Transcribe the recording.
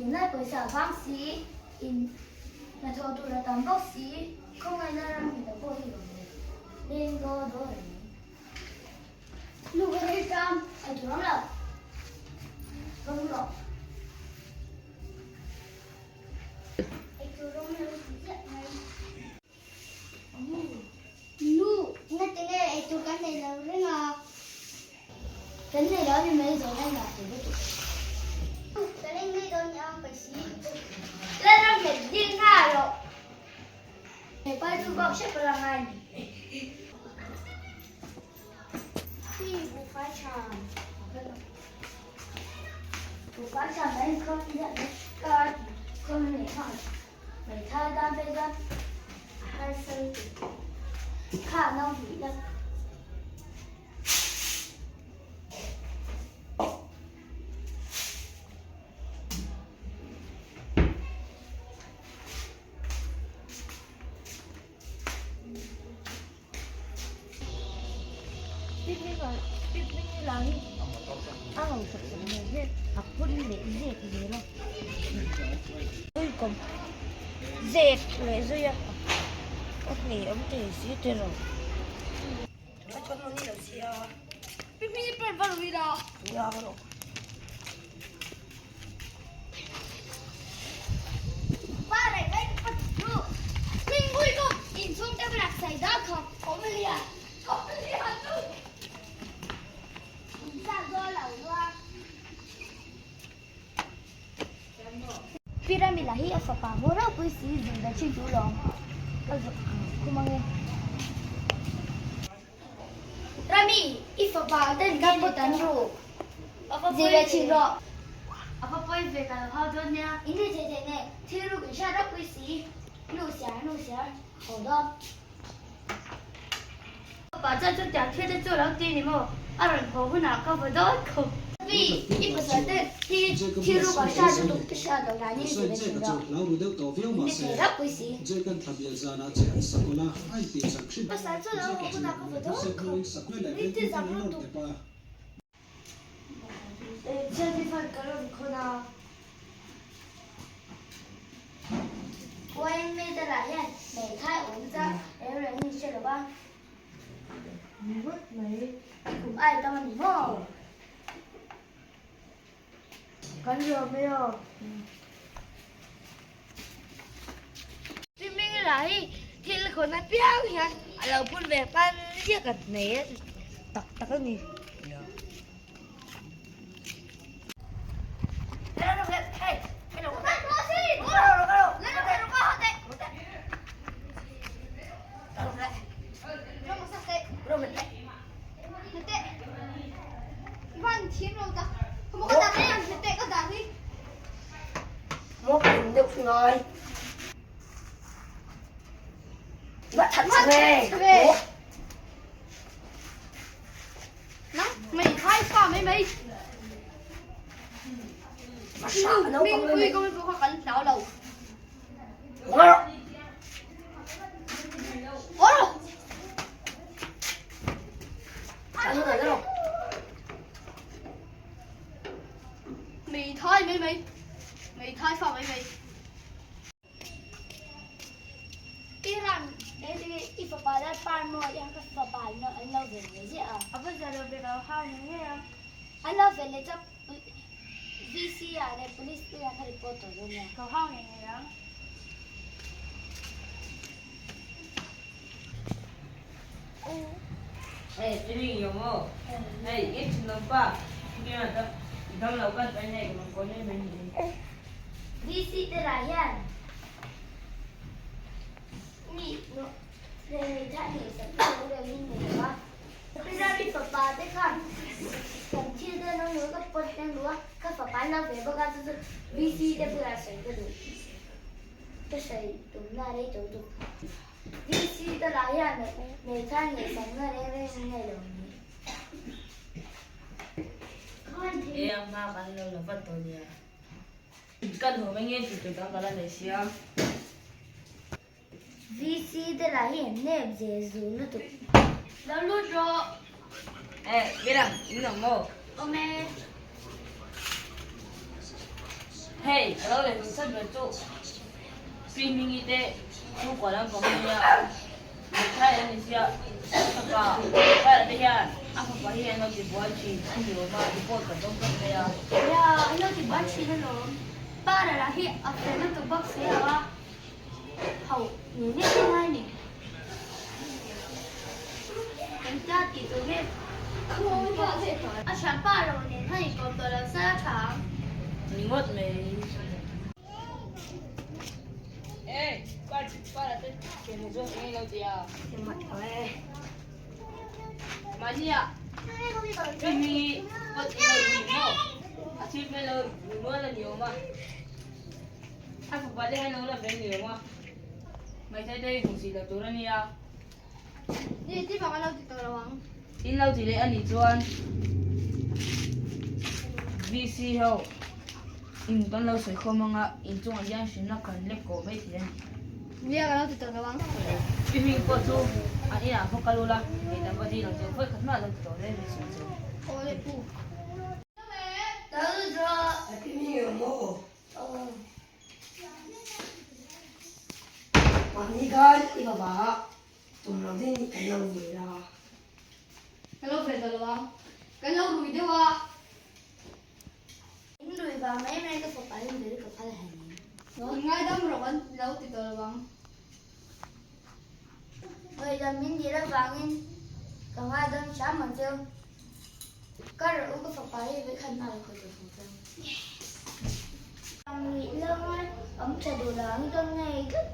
Tunlai pawisa vang si in hnathawh tur a tam bawk si, khawngaihna ram hmita pawh hi rawn nei leng daw daw reng mai. Nu ka thil ṭam a tur awm lo, ka mu rawh. Ei tur awm lo ti chiah mai. Nu, ngatinge ei tur kan nei lo reng a? Kan nei lo a ni mai zawhna in ah tur lutuk. Ka leng ngei dawn nia ang paisi. La ram nghet ding nghal rawh. He pa chu bawk hrep a la ngai ni. Hi buhfai tha. Buhfai tha mai khawn ziah mai ka khawn leh nghal. Hmeithai tan phei chuan a harsa lutuk. Kha no hnih la. Pyramid-ah hi a fapa haw ropui si zir ve thin chu lawm ka zawh ang khum ange. Rami, i fapa ten ka kut an ru zir ve thin rawh. A va pawi ve ka lo hau dawn nia. In ni thei thei nge thil ruk in hriat ropui si nu siar nu siar haw dawn. Pa chuan chutiang thil te chu a lo ti ni maw? A rawn haw hunah ka vaw dawn khawp. Pi, i pasal te hi thil ruk ah hriat lutuk te hriat loh dan in zir a thin rawh. Ni thei ropui si. Pasal chu lo haw hunah ka vaw dawn khawp. Ni ti zam lutuk. Wine meter ah hian hmeithai awm chu reng reng in hre lo va. I kum ai tam a ni maw? Kan rawh mai aw. Pi Mingla hi thil khawn apiang hian a lo phun ve hman ziak a nei a tak tak a ni. Piram, i fapa leh par maw i ang ka fapa an lo ve ve ziah a. A va zah lo ve ka lo hau ngei ngei a. An lo ve leh chuan VC ah leh police te ah ka report tawh dawn nia. Ka hau ngei ngei ang. VC te lah hian mi thah nei sak te lo reng in nei lo a. Pirami fapa te khan kan thil te an awm ka pawt te an duh a, ka fapa an lo ve bawk a chu chu VC te bulah sawi ka duh. Ka sawi tumna a rei tawh lutuk. VC te lah hian hmeithai ngaihsakna reng reng in nei lo ni. E a hma kan lo la vat tawh nia. Kan haw mai nge tih tur dang ka la nei sia. VC te lah hi an nep zel zul lutuk. Lo lut rawh. E Biram in awm maw? Awm e. Hei, ka lo leh hmingchhan ber chu Pi Hmingi te chhungkua lampang a nia. Lehthai an ni sia, fapa Paila te hian a fapa hi an lo ti buai thin a ni awm a, report kan dawng tlat mai a. Nia, an lo ti buai thin alawm. Para lah hi a fel lutuk bawk si lo a, ho ngei ngei te ngai ni. Engtia tih tur nge a thianpa ro nen khan inkawm tawh lo se a tha ang. Ni ngawt mai. Ê, pa pa là tên tiền một dương nghe đâu gì à? Mà gì ạ? Vì mi có tiền là gì không? À chị mẹ là mưa là nhiều mà. A fapa te hian lo la ve ni awm a, Hmeichhe te hi hmuhsih loh tur a nia. Ni ti bang a lo ti tawh lo ang. In lo ti leh a nih chuan VC ho in kan lo sawi khawm anga inchungah hian hrinna kan lek kawh mai thei a ni. Nia ka lo ti tawh lo ang. Pi hming pawh chu an inah pawh kal ula, ngaihdam va dil ang chu, vawi khat mah lo ti tawh hle mai suh ang chu. Aw le pu. Happy New Year maw? Mahni khan i fapa tum lo ding kan lo vui la. Ka lo ve tawh lo ang. Kan lo rui deuh a. In rui vang mai mai ka fapa in vil ka phal hen. In ngaidam rawh kan lo ti tawh lo ang. Ngaidam min dil avangin ka ngaidam hram ang cheu. Ka rawh u ka fapa hi vekhat hma lo khawi tawh fo cheu. Ang rih lo ngai awm tha duh lo ang ka ngei tlat.